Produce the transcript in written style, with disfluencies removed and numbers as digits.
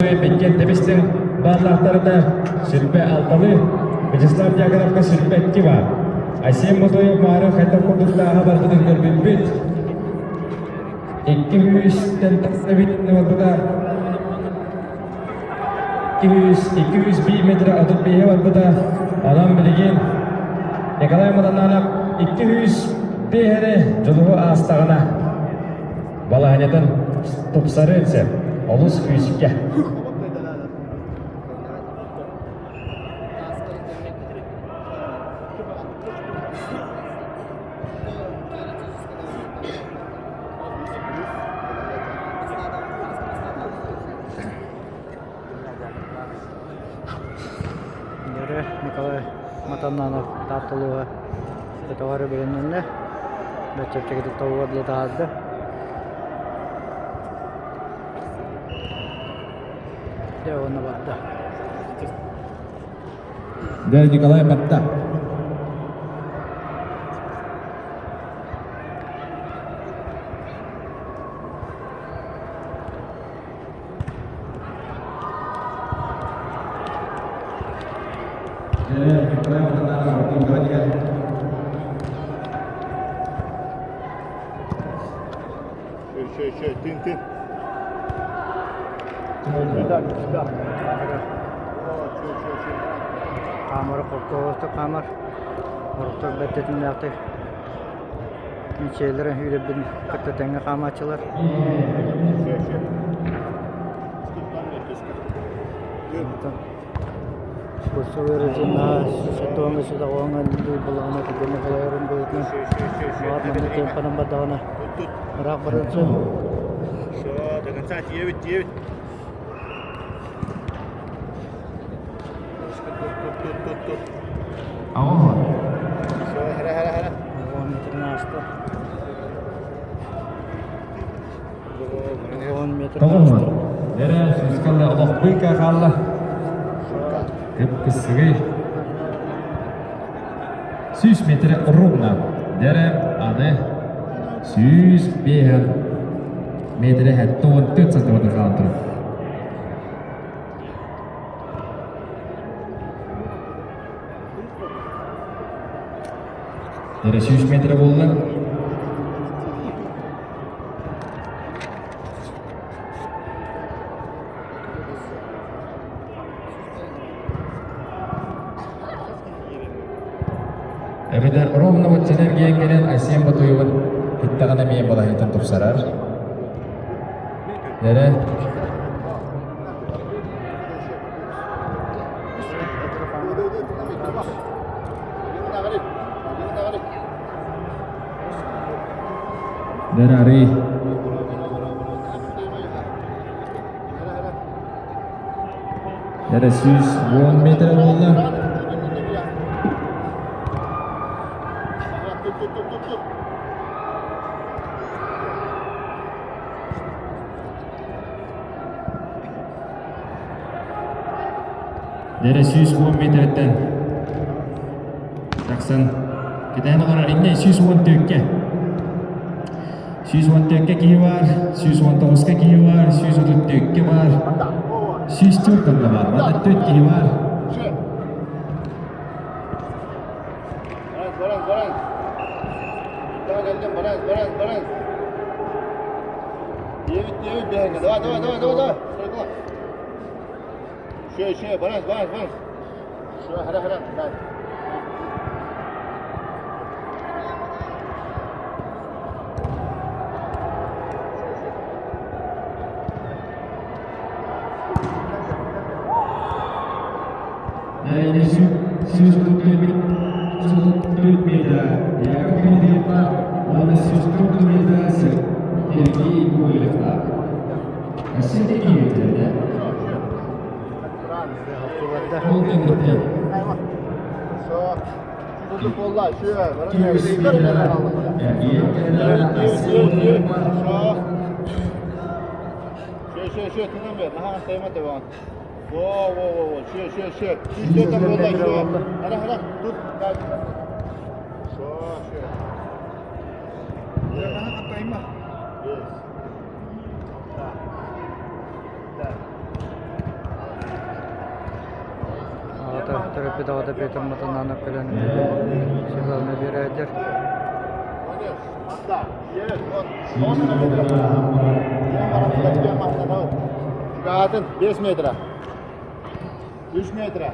Биккен тэбистин бааллаахтарына сүрбэ алталы, Вячеслав Дьяконовка сүрбэ икки баар. Айсен Мотоев маары хайдах курдуктааҕа барбытын көрбүппүт. Икки сүүстэн тахса эбит барбыта. 201 метр 35 барбыта. Онон билигин Николай Матананов 205 эрэ дьулуһу аастаҕына балаһанньатын тупсарыан сөп. Олус күүскэ. Дөрө Николай Матаннанов Таатталыга көтөҕөр бэлэмнэннэ. Бэрт чэпчэкитик тобугар диэри таһаарда. Дьэ уонна барда. Дьэ Николай барда. Еще, тын, тын. Сюда, сюда. Хаамары холкуоста хаамар. Ороктор бэрт тэтимнээхтик мичээлэрин сүүрэрбин кытта тэҥҥэ хаамааччылар. Курсовой режимнаһа сүүс сүүс буоллаҕына түргэнник салайарын быһыытынан баҕар маннык темпанан бардаҕына ыраах барыан сөп. Все, до конца девять, девять. Тут, тут, тут. Аҕа Все, хара, хара, хара. 10 метрин ааста. 10 метр Тоҕуһун. ааста. Эрэ сүүскалла олохпуйка хаалла. Кып-кысыгый. 100 метр ровно. Дэрэ аны 105 метре 74 сантиметр хаалан турар. Эрэ 100 метр буолла. Эбэтэр ровно вот сэнэргиэн кэлэн Айсен Ботуевын иттэҕинэ эмиэ балаһыйтан тупсарар. Эрэ Дэр арый Эрэ 110 метр буолла. Дэрэ 110 метртэн тахсан кэтээн олорор иннэ 110 төккэ. 110 төккэ киһи бар, 119 киһи бар, 130 төккэ бар, 104 да бар, манна төрт киһи бар. Баран, баран. Баран, баран, баран. Девять, девять, бегай. Давай, давай, давай, давай, давай. Еще, еще, баран, баран, баран. Все, хара, хара, дай. 134 метра. Яков Медведев уонна 104 метра Сергей Гоголевна. Сергей Медведев. Ол кэнниттэн Во, во, во, во, ще, ще, ще. Ще там була, ще. Хара, хара, тут, так. Що, ще. Yes. Да. Да. аҕата, төрөппүт аҕата Петр Матананов кэлэн Светлана биэрээдэр. Чугаһаатын 5 метра. 3 метра.